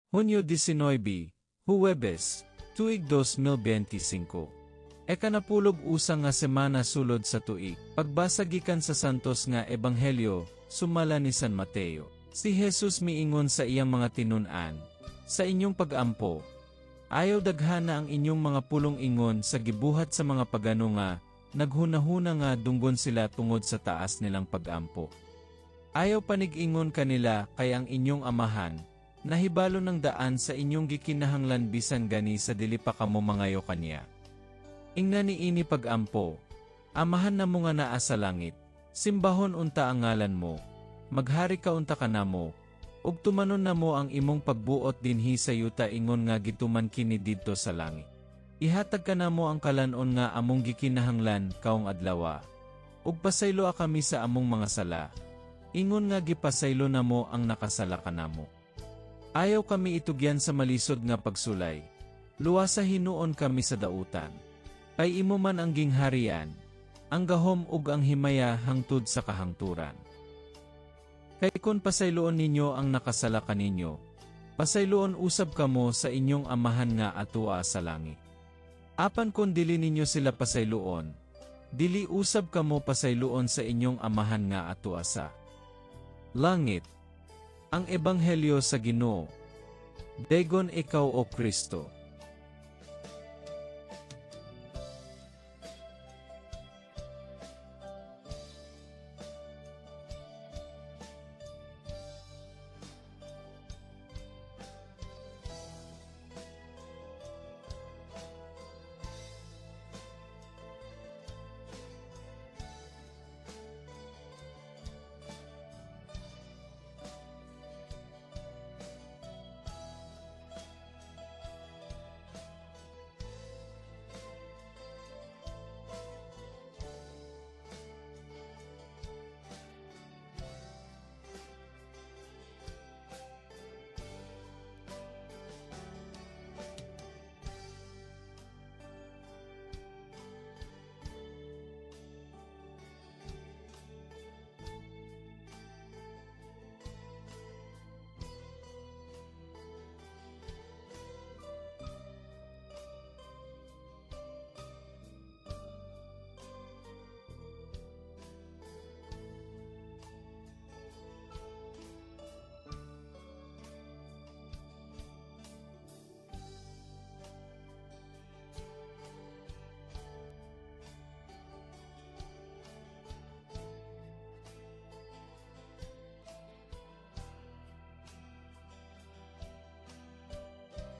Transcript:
Hunyo 19, Huwebes, tuig 2025. Ikanapulog usa nga semana sulod sa tuig. Pagbasa gikan sa Santos nga Ebanghelyo, sumala ni San Mateo. Si Jesus miingon sa iyang mga tinun-an, "Sa inyong pagampo, ayaw daghana ang inyong mga pulong ingon sa gibuhat sa mga pagano nga naghunahuna nga dunggon sila tungod sa taas nilang pagampo. Ayaw panig-ingon kanila kay ang inyong Amahan, nahibalo ng daan sa inyong gikinahanglan bisan gani sa dili pa kamo mangayo kaniya. Ingna niini pagampo: Amahan namo nga naa sa langit, simbahon unta ang ngalan mo, maghari ka unta kanamo, ug tumanon namo ang imong pagbuot dinhi sa yuta ingon nga gituman kini didto sa langit. Ihatag kanamo ang kalan-on nga among gikinahanglan kaong adlawa. Ug pasayloa kami sa among mga sala, ingon nga gipasaylo namo ang nakasala kanamo. Ayaw kami itugyan sa malisod nga pagsulay. Luwasa hinuon kami sa dautan. Kay imo man ang gingharian, ang gahom ug ang himaya hangtod sa kahangturan. Kay kon pasayloon ninyo ang nakasala kaninyo, pasayloon usab kamo sa inyong Amahan nga atua sa langit. Apan kon dili ninyo sila pasayloon, dili usab kamo pasayloon sa inyong Amahan nga atua sa langit." Ang Ebanghelyo sa Ginoo. Dayegon ikaw, O Kristo.